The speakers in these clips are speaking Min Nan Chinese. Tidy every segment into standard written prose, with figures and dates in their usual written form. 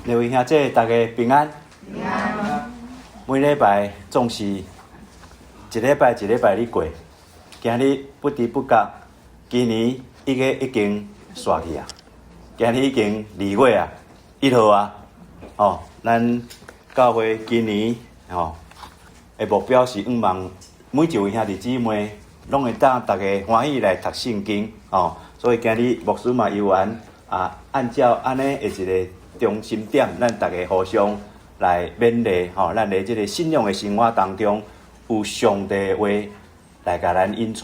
各位兄弟，大家平安。平安。每禮拜總是一禮拜一禮拜咧過，今日不知不覺，今年已經煞去啊！今日已經2月啊，1號啊，哦，咱教會今年吼的目標是向望每一位兄弟姊妹攏會當逐家歡喜來讀聖經哦，所以今日牧師嘛有緣啊，按照按呢的一個中心點，咱逐家互相來勉勵吼，咱佇這個信仰的生活當中，有上帝的話來共咱引帶，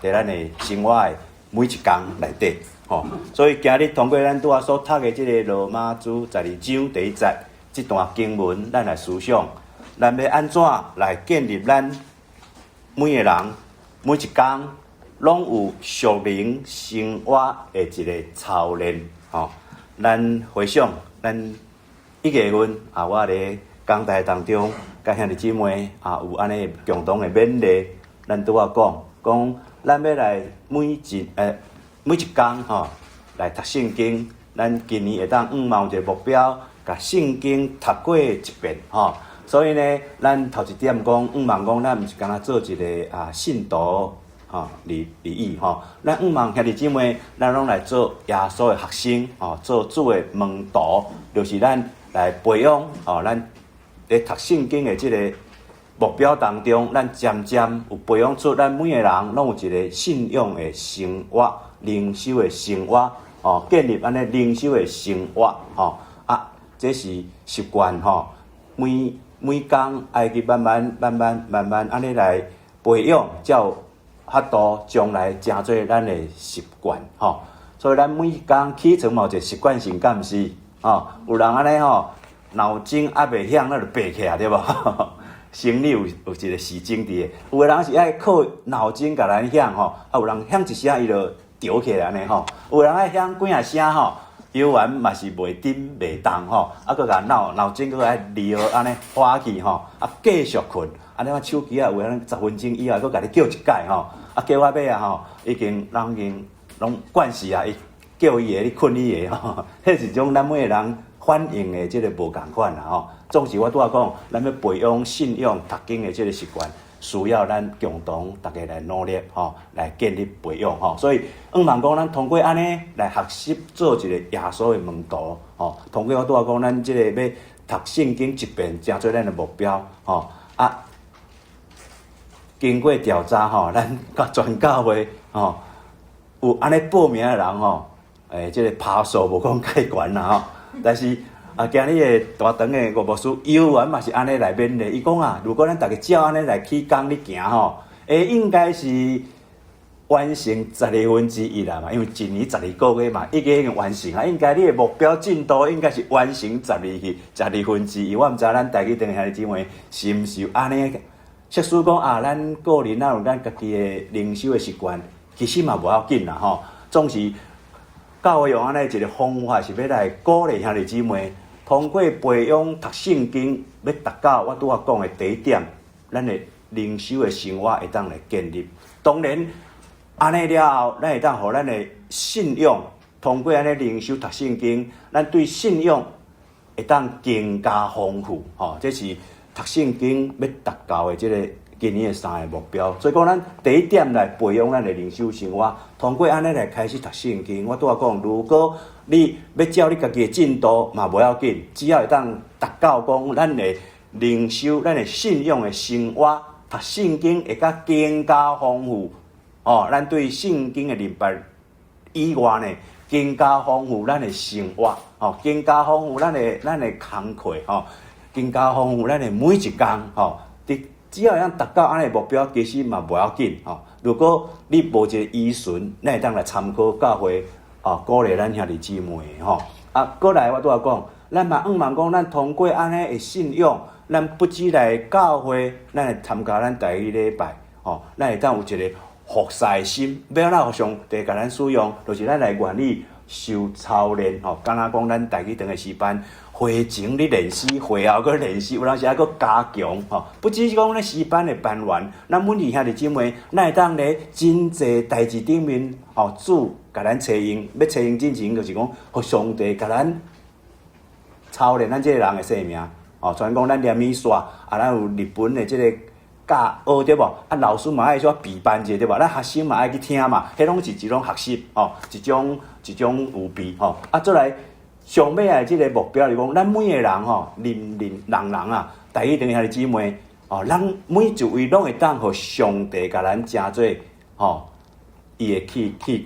佇咱的生活的每一工內底吼。所以今日通過咱拄仔所讀的這個羅馬書12章第一節這段經文，咱來思想，咱欲按怎來建立咱每個人每一工攏有屬靈生活的一個操練吼。咱回想，咱1月份啊，我佇講台當中，佮兄弟姊妹啊有按呢共同的勉勵，咱拄仔講講，咱欲來每一工吼來讀聖經，咱今年會當向望一個目標，共聖經讀過一遍吼。所以呢，咱頭一點講，向望講，咱毋是干焦做一個啊信徒吼而已吼。咱向望兄弟姊妹，咱攏來做耶穌的學生吼，做主的門徒，就是咱來培養吼，咱佇讀聖經的這個目標當中，咱漸漸有培養出咱每個人攏有一個信仰的生活、靈修的生活，吼，建立按呢靈修的生活，吼啊，這是習慣吼，每每工愛去慢慢、慢慢、慢慢按呢來培養，才有法度將來成做咱的習慣，吼。所以咱每工起床嘛有一個習慣性，敢毋是？吼，有人按呢吼，鬧鐘猶未響，咱就爬起來，對無？生理有一個時鐘佇的，有的人是愛靠鬧鐘共咱響吼，啊有人響一聲伊就著起來按呢吼，有的人愛響幾仔聲吼，猶原嘛是袂振袂動吼，啊閣共鬧鐘閣愛離按呢發去吼，啊繼續睏，啊你看手機啊有的人10分鐘以後閣共你叫一擺吼，啊叫到尾啊吼，已經人已經攏慣勢啊，伊叫伊的，你睏你的吼，彼是種咱每個人反應的這個無仝款啦吼。總是我拄仔講，咱欲培養信仰讀經的這個習慣，需要咱共同逐家來努力吼，來建立培養吼。所以，向望講，咱通過按呢來學習做一個耶穌的門徒吼。通過我拄仔講，咱這個欲讀聖經一遍，成做咱的目標吼。啊，經過調查吼，咱佮全教會吼有按呢報名的人吼，這個趴數無講介懸啦吼，但是啊，今日的大長的吳牧師猶原嘛是按呢來勉勵，伊講啊，如果咱逐家照按呢來起工咧行吼，應該是完成1/12啦嘛，因為一年12個月嘛，一月已經完成啊，應該你的目標進度應該是完成十二去1/12。我毋知咱台語堂的兄弟姊妹是毋是有按呢？說使講啊，咱個人咱有咱家己的靈修的習慣，其實嘛無要緊啦吼。總是教會用按呢一個方法，是欲來鼓勵兄弟姊妹，通過培養讀聖經，欲達到我拄仔講的第一點，咱的靈修的生活會當來建立。當然，按呢了後，咱會當予咱的信仰通過按呢靈修讀聖經，咱對信仰會當更加豐富。吼，這是讀聖經欲達到的這個今年的三個目標。所以講，咱第一點來培養咱的靈修生活，通過按呢來開始讀聖經。我拄仔講，如果你欲照你家己的進度嘛無要緊，只要會當達到講咱的靈修、咱的信仰的生活，讀聖經會較更加豐富。哦，咱對聖經的認識以外呢，更加豐富咱的生活，哦，更加豐富咱的工課，吼，更加豐富咱的每一工，吼。只要會當達到按呢目標，其實嘛無要緊，吼。如果你無一個依循，咱會當來參考教會，哦，鼓勵咱兄弟姊妹，吼。啊，過來我拄仔講，咱嘛向望講，咱通過按呢的信仰，咱不只來教會，咱會參加咱台語禮拜，吼，咱會當有一個服侍的心，欲按怎予上帝共咱使用，就是咱來願意受操練，吼。敢若講咱台語堂的詩班，會前咧練習，會後閣練習，有當時猶閣加強，吼。不只是講咧詩班的班員，咱每位兄弟姊妹，咱會當咧真濟代誌頂面，吼，主共咱揣用，欲揣用進前，就是講，予上帝共咱操練咱這个人的生命。哦，傳講咱念物線，啊，咱有日本的這个教學對無？啊，老師嘛愛說備班者對無？咱學生嘛愛去聽嘛，彼攏是一種學習，吼，一種預備，吼。啊，再來上尾的這个目標是講，咱每个人吼，人人人人啊，台語堂兄弟姊妹，哦，咱每一位攏會當予上帝共咱成做，吼，伊的器具，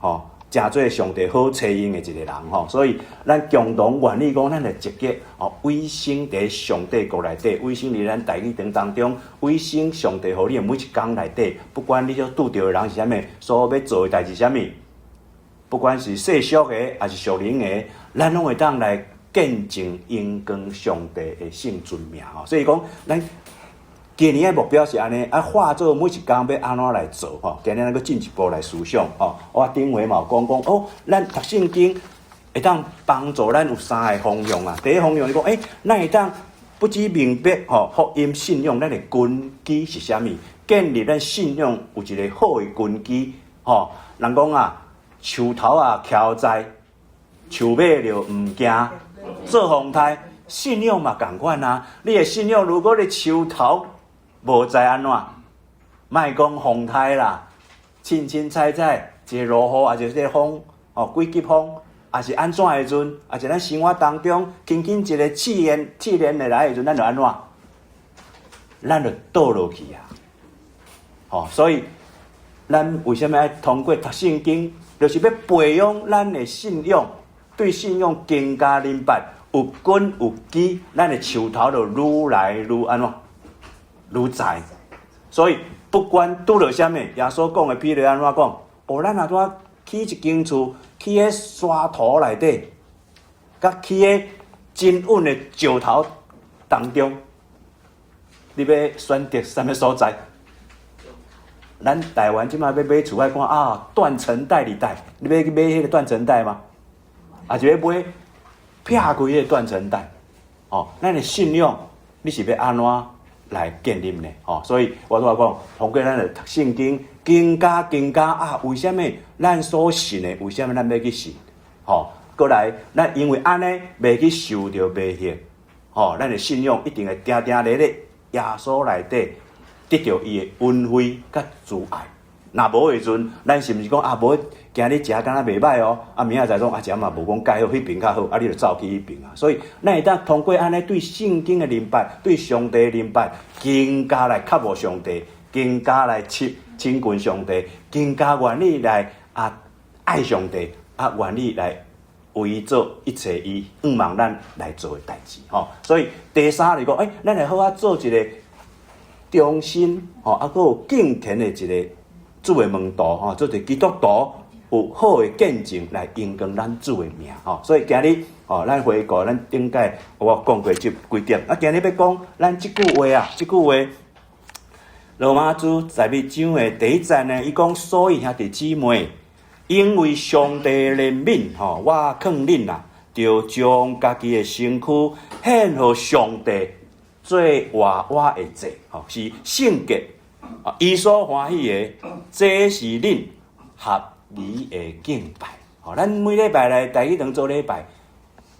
吼，成做上帝好采用的一个人吼，所以咱共同願意講，咱來積極哦，委身佇上帝國內底，委身佇咱台語堂當中，委身上帝予你的每一工內底，不管你所拄著的人是啥物，所欲做的代誌啥物，不管是世俗的抑是屬靈的，咱攏會當來見證榮光上帝的聖尊名吼。所以講，咱今年的目標是按呢，啊，化做每一工欲按怎來做吼？今日咱閣進一步來思想吼。我頂回嘛有講講哦，咱讀聖經會當幫助咱有三个方向啊。第一方向是講，咱會當不只明白吼福音信仰，咱的根基是啥物？建立咱信仰有一个好的根基吼。人講啊，樹頭仔徛在，樹尾就毋驚做風颱。信仰嘛仝款啊，你的信仰如果你樹頭無在按怎？莫講風颱啦，凊凊彩彩一个落雨，抑是這个風哦，幾級風，抑是按怎的時陣，抑是咱生活當中輕輕一个試驗試煉的來的時陣，咱就按怎？咱就倒落去啊！吼，所以咱為啥物愛通過讀聖經？就是欲培養咱的信仰，對信仰更加明白，有根有基，咱的樹頭就愈來愈按怎？愈在，所以不管拄著啥物，耶穌講的比喻按怎講？哦，咱若拄仔起一間厝，起佇沙土內底，佮起佇真穩的石頭當中，你欲選擇啥物所在？咱台灣這擺欲買厝愛看啊，斷層帶佇佗，你欲去買彼个斷層帶嗎？抑是欲買撇開彼个斷層帶？哦，咱的信仰，你是欲按怎來建立呢？吼，所以我拄仔講，通過咱來讀聖經，更加更加啊，為啥物咱所信的，為啥物咱欲去信？吼，過來，咱因為按呢，袂去受著迷惑，吼，咱的信仰一定會定定佇咧耶穌內底得著伊的恩惠佮慈愛。若無的時陣，咱是毋是講啊？無今日食敢若袂䆀哦，啊明仔載講啊食嘛無講蓋好，彼爿較好，啊你就走去彼爿啊。所以，咱會當通過按呢對聖經的明白，對上帝的明白，更加來靠慕上帝，更加來親近上帝，更加願意來啊愛上帝，啊願意來為伊做一切伊向望咱來做的代誌吼。所以第三就是講，咱來好好做一个忠心吼，啊，閣有敬虔的一个主的門徒吼，做一個基督徒有好的見證來榮光咱主的名吼。所以今日吼，咱回顧咱頂擺我講過這幾點。啊，今日欲講咱這句話啊，這句話羅馬書12章的第一節呢，伊講所以兄弟姊妹，因為上帝憐憫吼，我勸恁啊，著將家己的身軀獻予上帝做活活的祭，吼，是聖潔。啊，伊所歡喜的，這是恁合宜的敬拜。吼，咱每禮拜來台語堂做禮拜，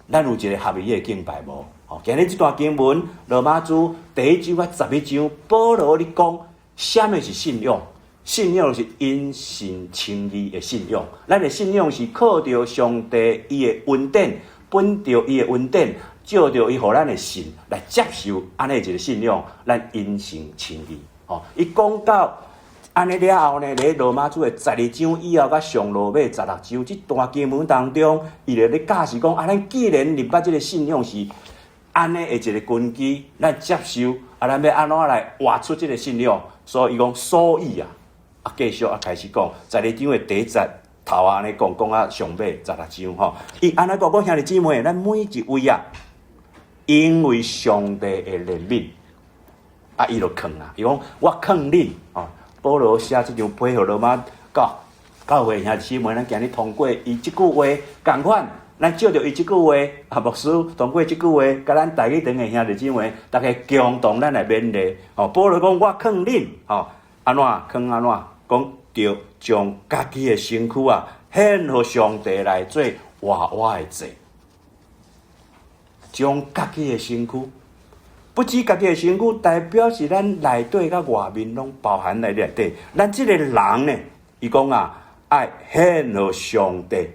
咱有一个合宜的敬拜無？吼，今日這段經文，羅馬書第一章佮11章，保羅咧講，啥物是信仰？信仰是因信稱義的信仰。咱的信仰是靠著上帝伊的恩典，本著伊的恩典，借著伊予咱的信來接受按呢一个信仰，咱因信稱義。吼，伊講到按呢了後呢，佇羅馬書的十二章以後，佮上落尾十六章這段經文當中，伊就咧教示講啊，咱既然認捌這个信仰是按呢的一个根基，咱接受啊，咱欲按怎來活出這个信仰？所以伊講，所以啊，啊繼續啊開始講十二章的第一節頭按呢講，講到上尾十六章吼。伊按呢講講兄弟姊妹，咱每一位啊，因為上帝的憐憫。啊！伊就勸啊，伊講我勸恁哦。保羅寫這張批予羅馬教教會兄弟姊妹，咱今日通過伊這句話仝款，咱借著伊這句話啊，牧師通過這句話，佮咱台語堂的兄弟姊妹，逐家共同咱來勉勵。哦，保羅講我勸恁吼，按怎勸按怎講，著將家己的身軀啊，獻予上帝來做活活的祭。將家己的身軀，不止家己的身軀，代表是咱內底佮外面攏包含佇內底。咱這个人呢，伊講啊，愛獻予上帝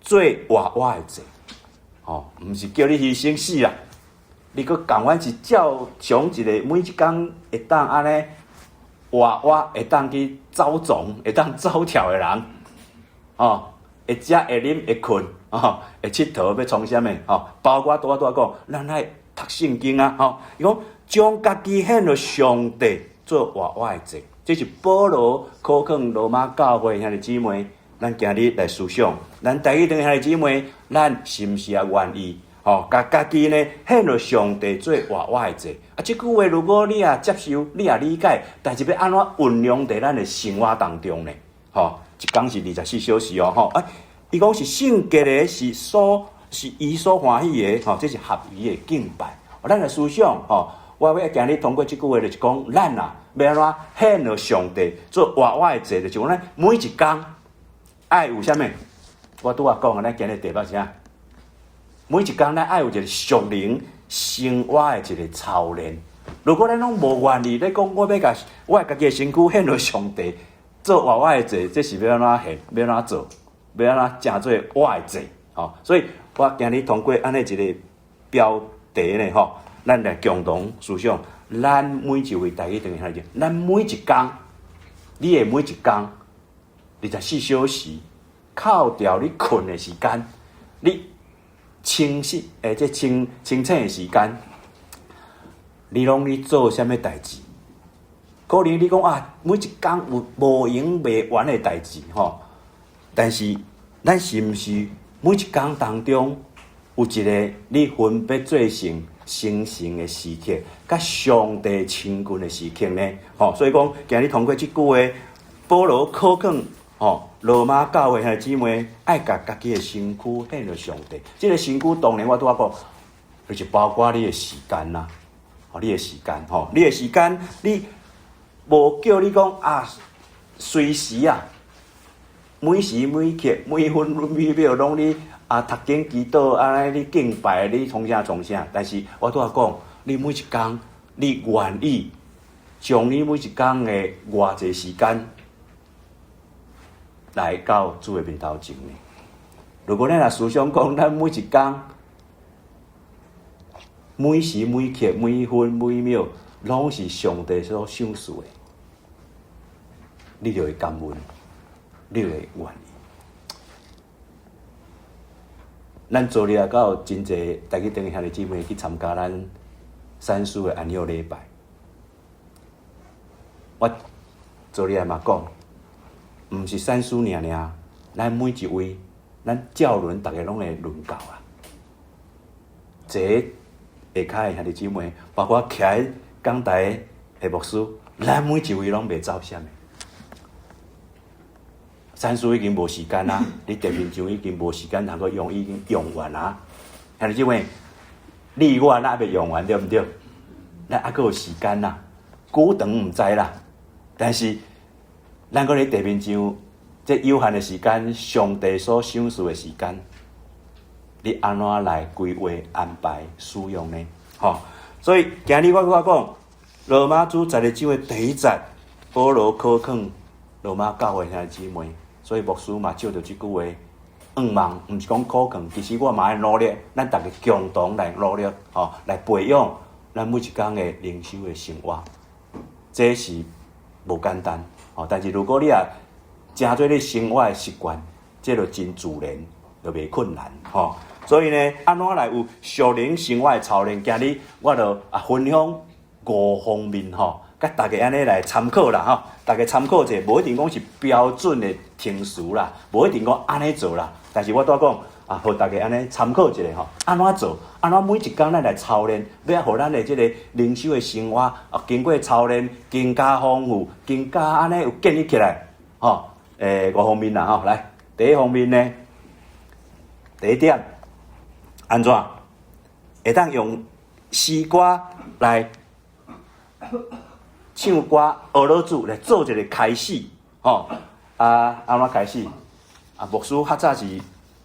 做活活的祭，吼，毋是叫你犧牲死啦。你閣共款是照常一個每一工會當按呢活活會當去走傱、會當走跳的人，吼，會食、會啉、會睏，吼，會𨑨迌，欲創啥物？吼，包括拄仔拄仔講，咱愛讀聖經啊，吼，伊講將家己獻予上帝做活活的祭，這是保羅苦勸羅馬教會兄弟姊妹，咱今日來思想，咱台語堂兄弟姊妹，咱是毋是也願意？吼，共家己呢獻予上帝做活活的祭。啊，這句話如果你也接受，你也理解，但是欲按怎運用佇咱的生活當中呢？吼，一工是24小時哦，吼，哎，伊講是聖潔的，是所是伊所歡喜的，吼，這是合宜的敬拜。咱的思想，吼，我欲今日通過這句話就是講，咱啊，欲按怎獻予上帝做活活的祭，就是講咱每一工愛有啥物？我拄仔講的，咱今日題目是啥？每一工咱愛有一個屬靈生活的一個操練。如果咱攏無願意，咧講我欲共我家己的身軀獻予上帝做活活的祭，這是欲按怎獻？欲按怎做？欲按怎成做活的祭？吼！所以我今日通過按呢一個標題呢，吼，咱來共同思想，咱每一位台語堂兄弟，咱每一工，你的每一工，24小時，扣掉你睏的時間，你清醒，這清清醒的時間，你攏咧做啥物代誌？可能你講啊，每一工有無閒袂完的代誌吼，但是咱是毋是每一工當中有一個你分別做聖成聖的時刻，佮上帝親近的時刻呢？吼，所以講今日通過這句話，保羅苦勸吼羅馬教會兄弟姊妹，愛共家己的身軀獻予上帝。這個身軀當然我拄仔講，就是包括你的時間啦，吼，你的時間，吼，你的時間，你無叫你講啊，隨時啊，每時每刻、每分每秒攏咧啊讀經祈禱，按呢咧敬拜，你創啥創啥。但是我拄仔講，你每一工，你願意將你每一工的偌濟時間來到主的面頭前呢？如果咱若思想講，咱每一工、每時每刻、每分每秒，攏是上帝所賞賜的，你就會感恩，你就會願意。咱昨日也閣有真濟台語堂兄弟姊妹去參加咱善事的安息禮拜。我昨日嘛講，毋是善事爾爾，咱每一位，咱照輪逐家攏會輪到啊。坐下跤的兄弟姊妹，包括徛佇講台的牧師，咱每一位攏袂走啥物。善事已經無時間啦，你地面上已經無時間通閣用，已經用完啦。兄弟姊妹，你我猶未用完對毋對？咱猶閣有時間啦，久長毋知啦。但是咱閣佇地面上，這有限的時間，上帝所賞賜的時間，你按怎來規劃、安排、使用呢？吼，所以今日我閣講，羅馬書十二章的第一節，保羅苦勸羅馬教會兄弟姊妹，所以牧師嘛照著這句話，向望，毋是講苦勸，其實我嘛愛努力，咱逐家共同來努力，吼，來培養咱每一工的靈修的生活，這是無簡單，吼。但是如果你若成做你生活的習慣，這就真自然，就袂困難，吼。所以呢，按怎來有屬靈生活的操練？今日我就啊分享五方面吼，共大家按呢來參考啦，吼。大家參考者，無一定講是標準的程序啦，無一定講按呢做啦。但是我拄仔講啊，予大家按呢參考一下吼，按怎做？按怎每一工咱來操練，欲予咱的這個靈修的生活啊，經過操練，更加豐富，更加按呢有建立起來，吼。五方面啦，吼，來，第一方面呢，第一點，按怎會當用詩歌來唱歌，學老主來做一個開始，吼，啊，按怎開始？啊，牧師較早是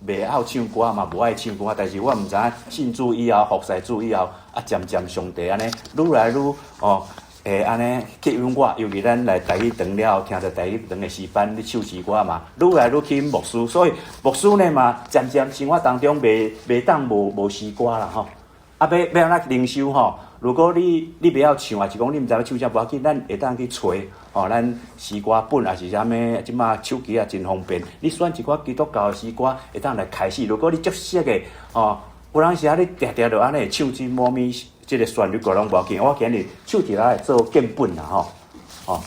袂曉唱歌嘛，無愛唱歌，但是我毋知影信主以後，服侍主以後，啊，漸漸上帝按呢愈來愈哦，會按呢吸引我，尤其咱來台語堂了後，聽著台語堂的詩班咧唱詩歌嘛，愈來愈吸引牧師，所以牧師呢嘛，漸漸生活當中袂當無詩歌啦吼。啊，欲按怎靈修吼？如果你袂曉唱，抑是講你毋知欲唱啥，無要緊，咱會當去揣吼，咱詩歌本抑是啥物，這馬手機也真方便。你選一寡基督教的詩歌，會當來開始。如果你足熟的吼，有當時啊，你定定就按呢會唱這某物，這个旋律歌攏無要緊。我今日唱一來做見本啦吼。吼，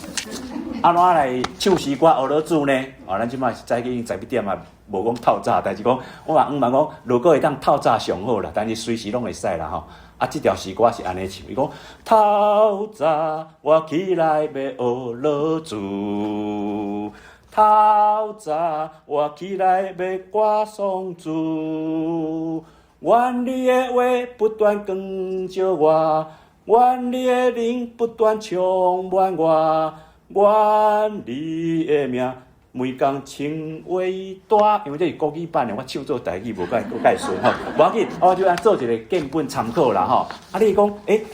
按怎來唱詩歌學落主呢？哦，咱這馬早起已經11點啊，無講透早，但是講我嘛向望講，如果會當透早上好啦，但是隨時攏會使啦吼。啊，這條詩歌是按呢唱，伊講透早我起來欲學落主，透早我起來欲歌頌主，願你的話不斷光照我，願你的靈不斷充滿我，願你的名每工稱為大，因為這是國語版的，我唱做台語無介介順吼，無要緊，我就按做一个見本參考啦吼。啊，你講，欸，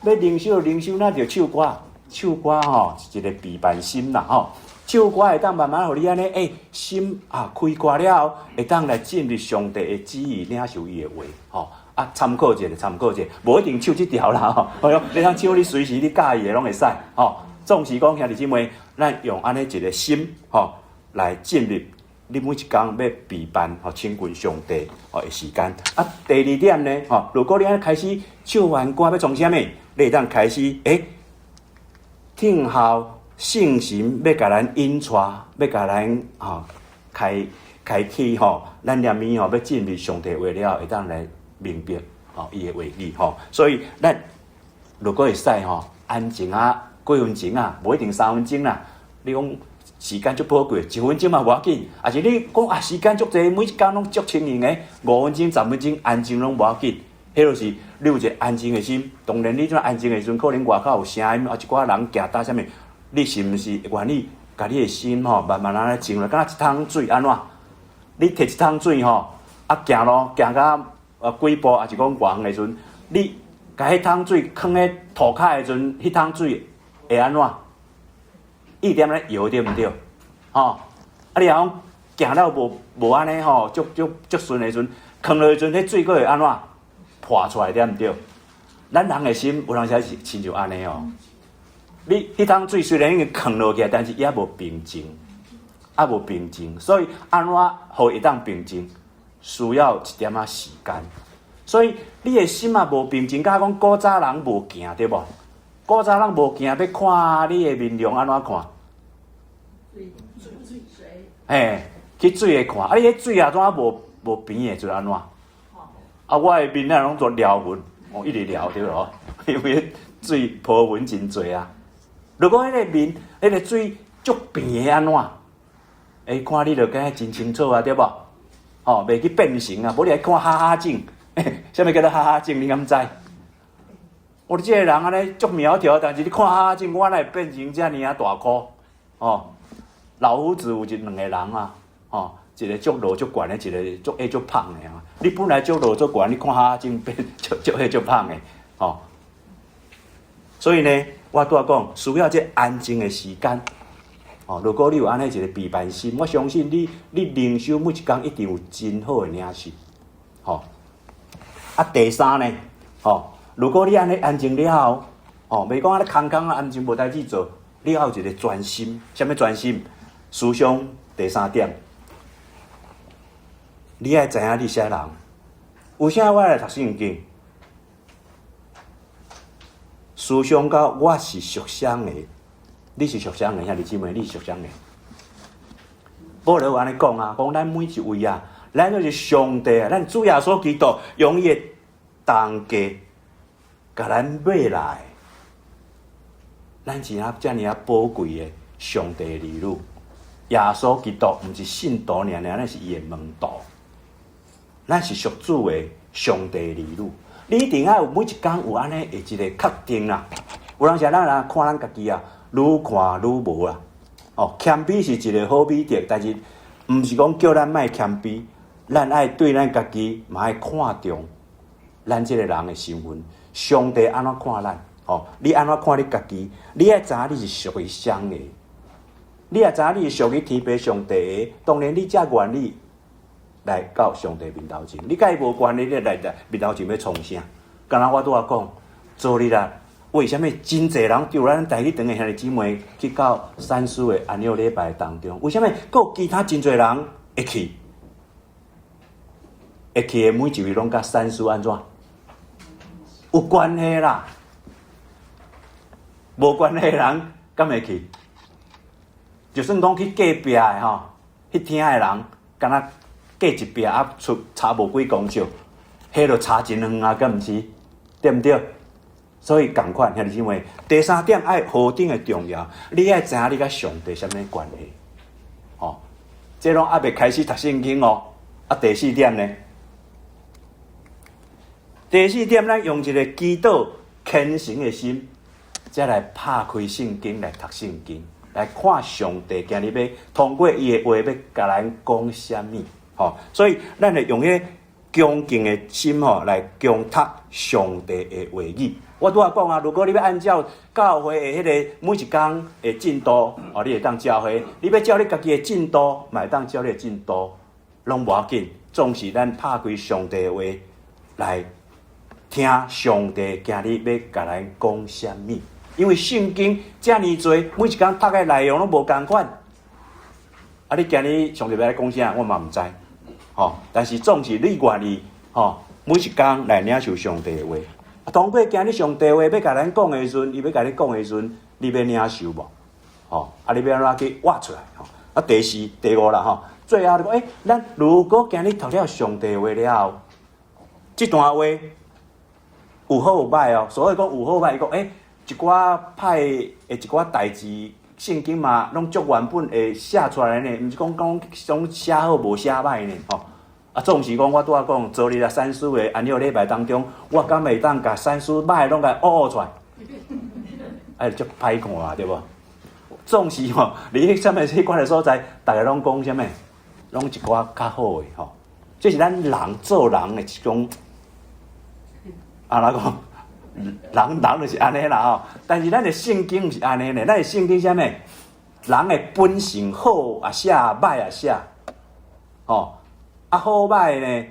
欲靈修靈修，那就唱歌，唱歌吼是一个備辦心啦吼。唱歌會當慢慢予你按呢，欸，心啊開闊了後，會當來進入上帝的旨意，領受伊的話吼。啊，參考一下，參考一下，無一定唱這條啦吼。哎喲，你通唱你隨時你佮意的攏會使吼。總是講兄弟姊妹，咱用按呢一个心吼，來進入你每一工欲備辦吼親近上帝吼的時間。啊，第二點呢，吼，如果你按呢開始唱完歌欲創啥物，你會當開始欸，聽候聖神欲共咱引帶，欲共咱吼開開啟吼，咱連物吼欲進入上帝話了，會當來明白吼伊的話語吼。所以咱如果會使吼，安靜啊幾分鐘啊，無一定3分鐘啦。你講時間足寶貴，1分鐘嘛無要緊。抑是你講啊，時間足濟，每一工攏足清閒的，5分鐘、10分鐘安靜攏無要緊。彼就是你有一个安靜的心。當然，你這安靜的時陣，可能外口有聲音，啊一寡人行搭啥物，你是毋是願意共你的心吼，慢慢按呢靜落，敢若一桶水按怎？你提一桶水吼，啊行路行到啊幾步，抑是講偌遠的時陣，你共彼桶水囥佇塗跤的時陣，彼桶水會按怎？一點咧搖對毋對？吼，啊你若講行了無按呢吼，足足足順的時陣，囥落的時陣，彼水閣會按怎破出來對毋對？咱人的心有當時是親像按呢哦。你彼桶水雖然已經囥落去，但是伊猶無平靜，猶無平靜。所以按怎予會當平靜，需要一點仔時間。所以你的心啊無平靜，敢若講古早人無鏡對無？古早人無鏡，欲看你的面容按怎看？嘿，去水下看，啊！你彼水啊，怎啊無平的，就按怎？啊，我的面啊攏做撩紋，哦，一直撩對無？因為水波紋真濟啊。如果彼个面，彼个水足平的按怎？欸，看你就感覺真清楚啊，對無？吼，袂去變形啊，無你來看哈哈鏡，啥物叫做哈哈鏡？你敢知？我這个人按呢足苗條，但是你看哈哈鏡，我哪會變成遮爾仔大箍？哦，老夫子有一兩個人啊，吼，一个足老足懸的，一个足矮足胖的啊。你本來足老足懸，你看哈哈鏡變足足矮足胖的，吼。所以呢，我拄仔講需要這安靜的時間。哦，如果你有按呢一个備辦心，我相信你，你靈修每一工一定有真好的領受。吼，啊，第三呢，吼，如果你按呢安靜了後，吼，袂講按呢空空啊安靜無代誌做，你要有一个專心，啥物專心？思想第三點，你愛知影你啥人？有啥我來讀聖經？思想到我是屬啥的？你是屬啥的？兄弟姊妹，你是屬啥的？保羅有按呢講啊，講咱每一位啊，咱都是上帝啊，咱主耶穌基督用伊的重價，共咱買來，咱是啊遮爾仔寶貴的上帝兒女。耶穌基督毋是信徒爾爾，咱是伊的門徒，咱是屬主的上帝兒女。你一定愛有每一工有按呢的一个確定啦。有當時咱人看咱家己啊，愈看愈無啊。哦，謙卑是一个好美德，但是毋是講叫咱莫謙卑。咱愛對咱家己嘛愛看重咱這个人的身份，上帝按怎看咱？吼，你按怎看你家己？你愛知影你是屬於啥的？你若知影你是屬於天父上帝的，當然你才願意來到上帝面頭前。你佮伊無關係，你來面頭前欲創啥？敢若我拄仔講，昨日啊，為啥物真濟人就咱台語堂的兄弟姊妹去到散書的安息禮拜當中？為啥物閣有其他真濟人會去？會去的每一位攏佮散書按怎有關係啦？無關係的人敢會去？就算講去隔壁的吼，彼廳的人，敢若隔一壁啊，出差無幾公尺，彼就差真遠啊，敢毋是？對毋對？所以仝款兄弟姊妹，第三點愛何等的重要，你愛知影你佮上帝啥物關係？吼，這攏猶未開始讀聖經哦。啊，第四點呢？第四點，咱用一个祈禱虔誠的心，才來拍開聖經來讀聖經，來看上帝今日欲通過伊的話欲共咱講啥物？吼，所以咱會用彼个恭敬的心吼來恭讀上帝的話語。我拄仔講啊，如果你欲按照教會的彼个每一工的進度，哦，你會當照彼；你欲照你家己的進度，嘛會當照你的進度，攏無要緊。總是咱拍開上帝的話來聽上帝今日欲共咱講啥物。因為聖經遮爾濟，每一工讀的內容攏無仝款。啊，你今日上帝欲來講啥，我嘛毋知。吼，但是總是你願意，吼，每一工來領受上帝的話。啊，通過今日上帝話欲共咱講的時陣，伊欲共你講的時陣，你欲領受無？吼，啊，你欲按怎去活出來？吼，啊，第四、第五啦，吼，最後就講，欸，咱如果今日讀了上帝話了後，這段話有好有歹哦。所謂講有好歹，伊講，欸，一寡歹的一寡代誌，聖經嘛，攏足原本會寫出來呢，毋是講講攏寫好無寫歹呢，吼。啊，總是講我拄仔講，昨日啊，散書的安息禮拜當中，我敢會當共散書歹攏共挖出來？哎，足歹看啊，對無？總是吼，佇彼啥物彼款的所在，逐家攏講啥物？攏一寡較好的吼。這是咱人做人的一種，按怎講？人人就是按呢啦吼。但是咱的聖經毋是按呢呢，咱的聖經啥物？人的本性好也寫，歹也寫，吼。啊，好歹呢，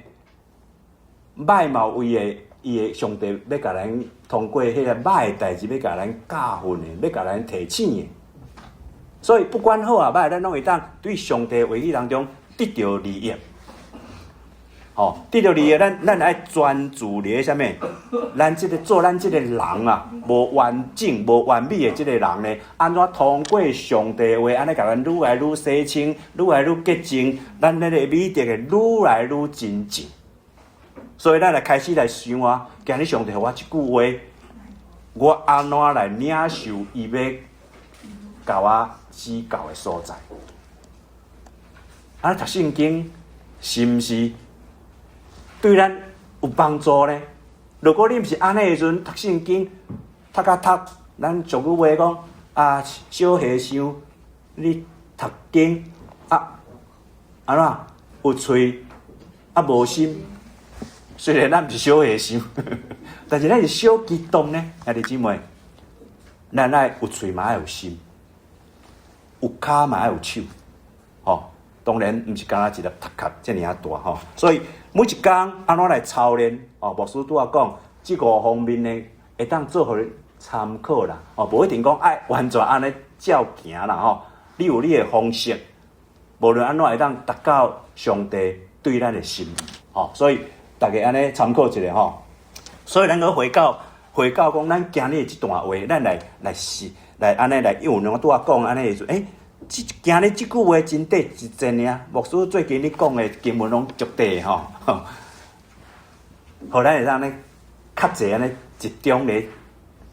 歹嘛有伊的伊的上帝欲共咱通過彼个歹的代誌，欲共咱教訓的，欲共咱提醒的。所以不管好抑歹，咱攏會當對上帝話語當中得著利益。吼，得著利益，咱咱愛專注佇咧啥物？咱這个做咱這个人啊，無完整、無完美的這个人呢，按怎通過上帝話，按呢共咱愈來愈洗清，愈來愈潔淨，咱彼個美德會愈來愈精進。所以咱來開始來想啊，今日上帝予我這句話，我按怎來領受伊欲共我指教的所在？啊，讀聖經是毋是對咱有幫助呢？如果你毋是按呢的時陣讀聖經，讀甲讀，咱俗語話講啊，小和尚你讀經啊，按怎有喙啊無心？雖然咱毋是小和尚，但是咱是小激動呢，兄弟姊妹，咱愛有喙嘛愛有心，有跤嘛愛有手，吼。當然毋是干焦一粒頭殼遮爾仔大吼，所以每一工按怎來操練哦？牧師拄仔講，這五方面呢，會當做予你參考啦。哦，無一定講愛完全按呢照行啦吼。你有你的方式，無論按怎會當達到上帝對咱的心意吼。所以逐家按呢參考一下吼。所以咱閣回到回到講，咱今日這段話，咱來來試來按呢來用我拄仔講按呢的時陣，欸，這今日這句話真短一陣爾，牧師最近咧講的經文攏足短吼，予咱會當咧較濟按呢集中咧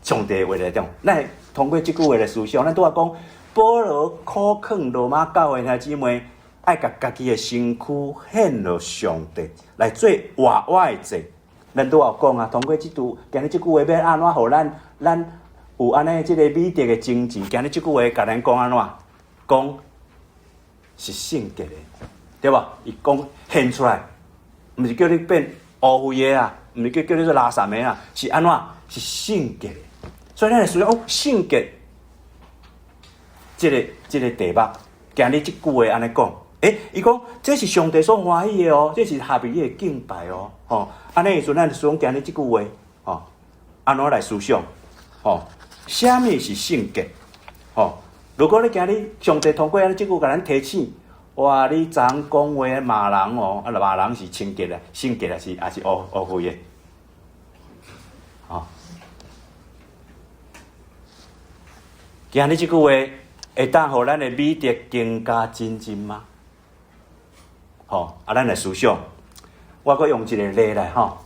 上帝話內中，咱會通過這句話來思想。咱拄仔講，保羅苦勸羅馬教會兄姊妹，愛共家己的身軀獻予上帝來做活活的祭。咱拄仔有講啊，通過這句今日這句話欲按怎予咱咱有按呢這个美德的精進。今日這句話共咱講按怎？講是聖潔的，對無？伊講獻出來，毋是叫你變烏灰的啊，毋是叫你做垃圾的啊，是按怎？是聖潔的。所以咱會思想哦，聖潔這個題目，今日這句話按呢講，伊講這是上帝所歡喜的哦，這是合伊的敬拜哦，吼。按呢時陣，咱思想今日這句話，吼，按怎來思想？吼，啥物是聖潔？吼，如果你今日上帝通過按呢這句共咱提醒，哇！你昨昏講話罵人哦，啊，罵人是清潔的，聖潔還是污穢的？吼，今日這句話會當予咱的美德更加精進嗎？吼，啊，咱來思想，我閣用一個例來吼。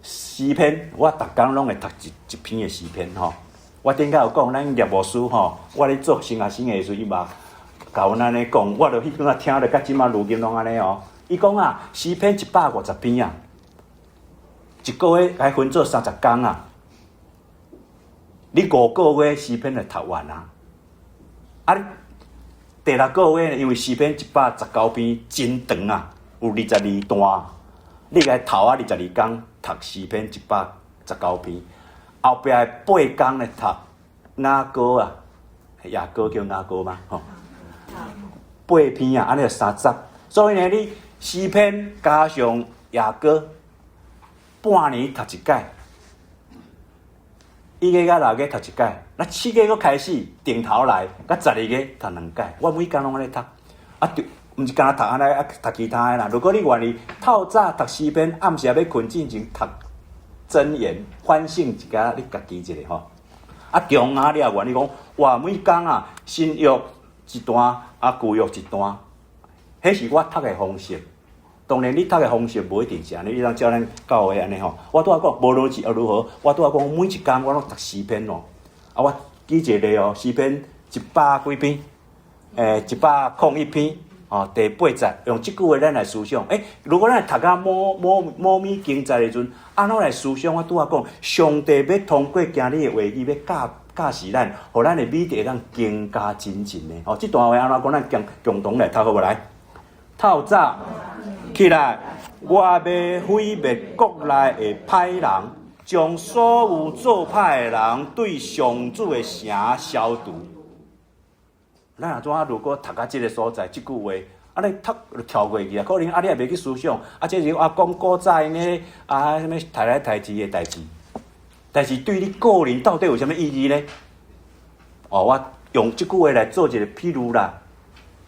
詩篇，我逐工攏會讀一篇的詩篇吼。我頂擺有講，咱葉牧師吼，我咧做神學生的時陣，伊嘛共阮按呢講，我就彼陣仔聽著，到這馬如今攏按呢哦。伊講啊，詩篇150篇啊，一個月共分做30工啊。你5個月詩篇就讀完啊。啊，第六個月因為詩篇119篇真長啊，有22段，你共頭仔22工讀詩篇119篇，後壁的8工咧讀雅歌啊，雅歌叫雅歌嗎？吼，八篇啊，按呢就30。所以呢，你詩篇加上雅歌，半年讀一擺。1月佮6月讀一擺，那7月閣開始定頭來，佮12月讀兩擺。我每工攏按呢讀，啊，就毋是干焦讀按呢，啊讀其他的啦。如果你願意透早讀詩篇，暗時仔欲睏進前讀箴言，反省一下你家己一下吼。啊，中暗你也願意講，哇，每工啊，新約一段，啊，舊約一段，彼是我讀的方式。當然，你讀的方式無一定是按呢，你通照咱教會按呢吼。我拄仔講，無論是如何，我拄仔講，每一工我攏讀詩篇哦。啊，我舉一個例哦，詩篇一百幾篇，101篇，哦，第八節用這句話咱來思想。如果咱讀到某某某物經節的時陣，按怎來思想？我拄仔講，上帝欲通過今日的話語，欲教教示咱，予咱的美德會當更加精進的。哦，這段話按怎講？咱共共同來讀好無來？透早起來，我欲毀滅國內的歹人，將所有做歹的人對上主的城消除。咱若怎啊？如果讀到這個所在，這句話，啊，你讀就跳過去啊？可能啊，你也袂去思想，啊，這是啊講古早𪜶啊，啥物刣來刣去的代誌，但是對你個人到底有啥物意義呢？哦，我用這句話來做一個譬喻啦。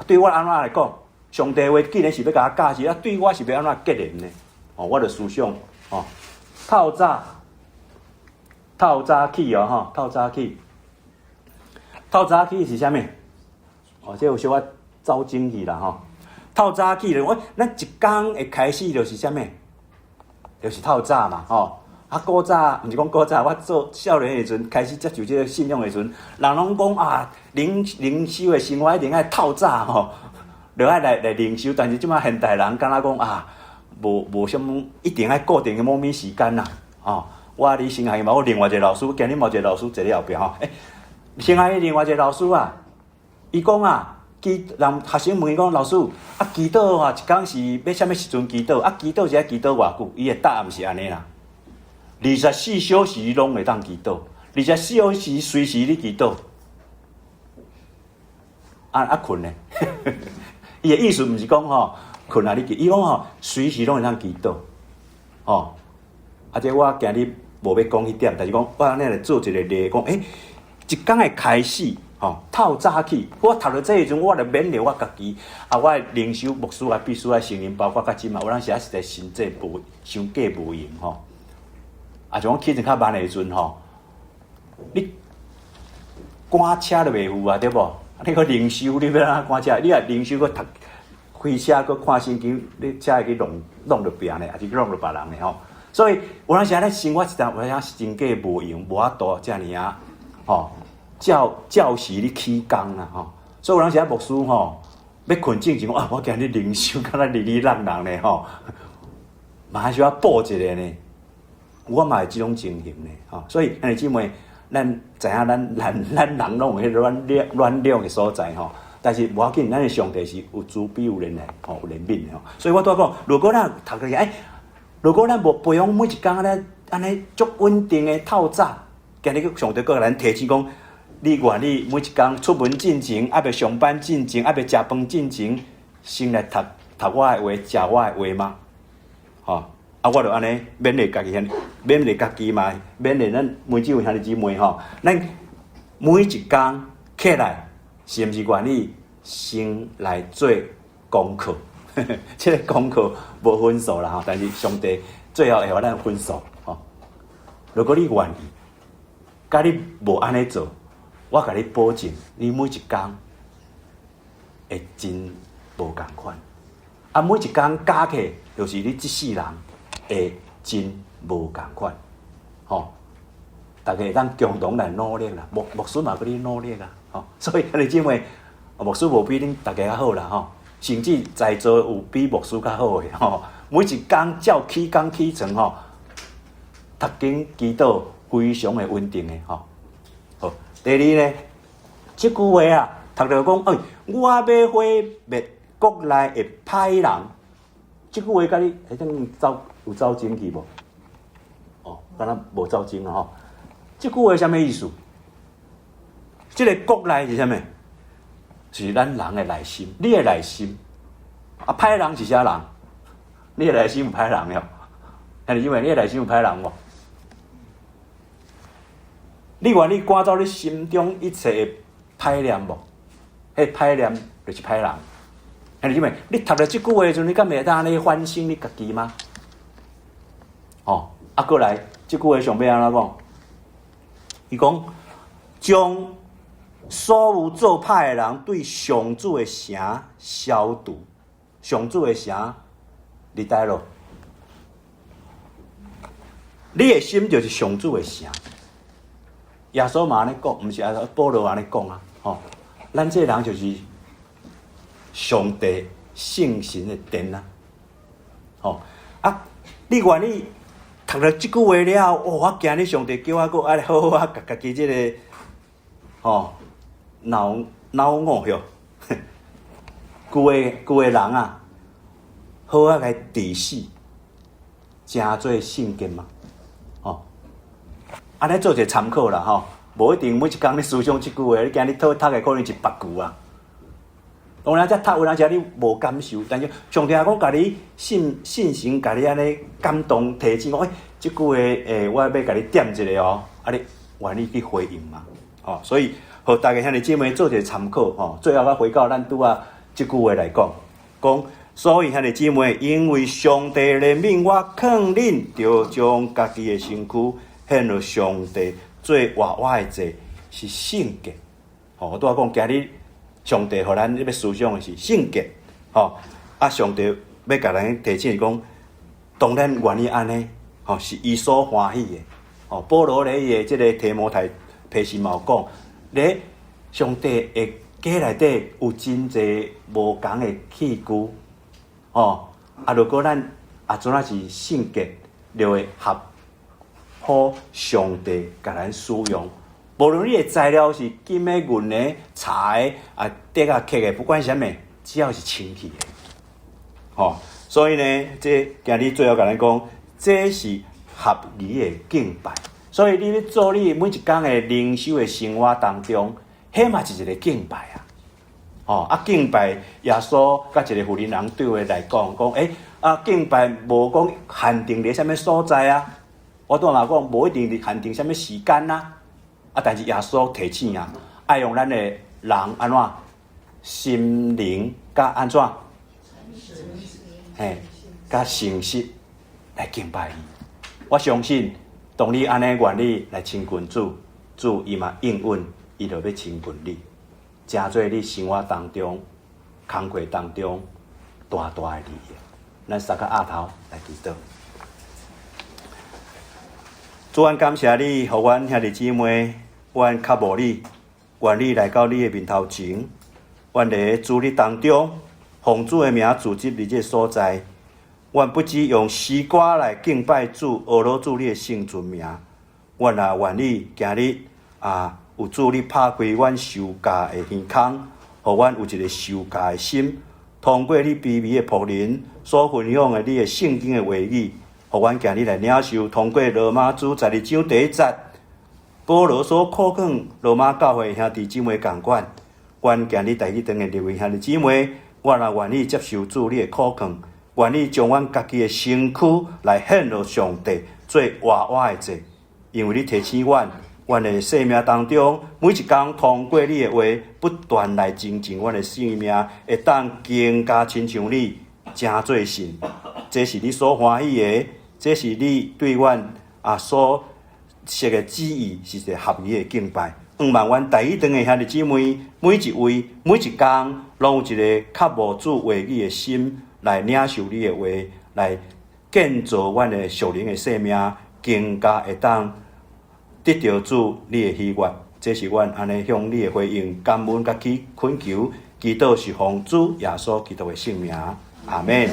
對我按怎來講？上帝話既然是欲共我教示，啊，對我是欲按怎結連呢？哦，我就思想，哦，透早，透早起哦，吼，透早起，透早起是啥物？哦，這有小可走精去啦，吼。透早起就我，咱一工的開始就是啥物？就是透早嘛，吼。啊，古早毋是講古早，我做少年的時陣，開始接受這個信仰的時陣，人攏講啊，靈修的生活一定愛透早吼。就愛來靈修，但是這馬現代人敢若講啊，無啥物一定愛固定的某物時間啦，哦，我佇神學院嘛有另外一個老師，今日嘛有一個老師坐佇後壁吼，神學院另外一個老師啊，伊講啊，人學生問伊講，老師啊，祈禱啊，一工是欲啥物時陣祈禱？啊，祈禱是愛祈禱偌久？伊的答案是按呢啦，24小時攏會當祈禱，24小時隨時咧祈禱。啊啊睏呢？伊的意思毋是講吼睏啊，你祈，伊講吼隨時攏會當祈禱，吼。啊，這我今日無欲講彼點，但是講我按呢來做一個例，講一工的開始，吼，透早起，我讀到這時陣，我就勉勵我家己，啊，我的靈修牧師啊，必須愛承認，包括到這馬，有當時啊實在身體無傷過無閒吼。啊，像我起床較慢的時陣吼，你趕車都袂赴啊，對無？你閣靈修，你欲按怎趕車？你若靈修閣讀開車閣看聖經，你車會去弄著別人呢，抑是去弄著別人呢吼？所以有當時咱生活一陣，有當時真過無閒，無法度遮爾啊吼，照照時咧起工啦吼。所以有當時牧師吼，欲睏進前啊，我今日靈修敢若離離落落呢吼，嘛小可補一下呢。我嘛會這種情形呢吼。所以兄弟姊妹，咱知影咱人攏有彼個軟弱的所在吼。但是無要緊，咱的上帝是有慈悲有憐愛，吼，有憐憫的吼。所以我拄仔講，如果咱讀落去，欸，如果咱無培養每一工按呢按呢足穩定的透早，今日上帝閣共咱提醒講，你願意每一工出門進前，猶未上班進前，猶未食飯進前，先來讀讀我的話，食我的話嗎？吼，啊，我就按呢勉勵家己，勉勵家己嘛，勉勵咱每一位兄弟姊妹吼，咱每一工起來，是毋是願意先來做功課？這个功課無分數啦吼，但是上帝最後會予咱分數吼。如果你願意，佮你無按呢做，我共你保證，你每一工會真無仝款。啊，每一工加起來，就是你這世人會真無仝款。吼，大家會當共同來努力啦。牧師嘛閣咧努力啊，吼。所以兄弟姊妹，牧師無比恁大家較好啦，吼。甚至在座有比牧師較好的吼。每一工照起工起床吼，讀經祈禱非常的穩定的吼。好，第二呢，這句話啊，讀著講，欸，我欲毀滅國內的歹人。這句話佮你，彼陣走有走鐘去無？哦，敢若無走鐘啊吼。這句話啥物意思？這个國內是啥物？是咱人的內心，你的內心。啊，歹人是啥人？你的內心有歹人喲？兄弟姊妹，你的內心有歹人無？你願意趕走你心中一切的歹念無？彼歹念就是歹人。兄弟姊妹，你讀著這句話的時陣，你敢會當按呢反省你家己嗎？哦，啊，閣來，這句話上尾按怎講？伊講將所有做歹的人對上主的城消除，上主的城佇佗落？你的心就是上主的城。耶穌嘛按呢講，毋是啊，保羅按呢講啊，吼，咱這个人就是上帝聖神的殿啊，吼啊！你願意讀著這句話了後，哦，我今日上帝叫我閣愛好好啊，共家己這个吼腦腦五哟，舊的舊的人啊，好好共治死，成做聖潔嗎？吼，按呢做一个參考啦，吼，無一定每一工你思想這句話，你今日讀讀的可能一百句啊。當然，這讀有當時你無感受，但是上帝也講，共你聖聖神共你按呢感動提醒講，欸，這句話，欸，我欲共你點一下哦，啊，你願意去回應嗎？哦，所以，予大家兄弟姊妹做一个參考，吼。最後我回到咱拄仔這句話來講，講所以兄弟姊妹，因為上帝憐憫我，勸恁著將家己的身軀獻予上帝做活活的祭，是聖潔。吼，我拄仔講今日。上帝予咱欲思想的是聖潔，吼啊！上帝欲共咱提醒講，當咱願意按呢，吼是伊所歡喜的。吼，保羅咧伊的這个提摩太書信嘛有講，咧上帝的家內底有真濟無仝的器具，吼啊！如果咱啊陣仔是聖潔，就會合乎上帝共咱使用。無論你的材料是金的、銀的、柴的、啊竹仔刻的，不管啥物，只要是清氣的，吼。所以呢，這今日最後共咱講，這是合宜的敬拜。所以你咧做你每一工的靈修的生活當中，彼嘛是一个敬拜啊。哦，啊敬拜耶穌佮一个婦人對話來講，講欸啊敬拜無講限定佇啥物所在啊。我拄仔嘛講，無一定佇限定啥物時間啊。啊！但是耶穌提醒啊，愛用咱的人按怎心靈佮按怎嘿，佮誠實來敬拜伊。我相信，當你按呢願意來親近主，主伊嘛應允，伊就欲親近你，成做你生活當中、工課當中大大的利益。咱三個額頭來祈禱。主，阮感謝你，予阮兄弟姊妹，阮渴慕你，願意來到你的面頭前。阮佇主日當中，奉主的名聚集佇這个所在。阮不只用詩歌來敬拜主，呵咾主你的聖尊名。阮也願意今日啊，有主你拍開阮受教的耳孔，予阮有一个受教的心，通過你卑微的僕人所分享的你的聖經的話語，予阮今日來領受。通過羅馬書12章第一節，保羅所苦勸羅馬教會兄弟姊妹仝款，阮今日帶去當的列位兄弟姊妹，我若願意接受主你的苦勸，願意將阮家己的身軀來獻予上帝做活活的祭，因為你提醒阮，阮的生命當中，每一工通過你的話，不斷來精進阮的生命，會當更加親像你，成做聖。這是你所歡喜的，這是你對阮所設的旨意，是一個合宜的敬拜。向望阮台語堂的兄弟姊妹，每一位每一工，攏有一個渴慕主話語的心，來領受你的話，來建造阮的屬靈的生命，更加會當得著主你的喜悅。這是阮按呢向你的回應、感恩佮祈懇求，祈禱是奉主耶穌基督的聖名，阿門。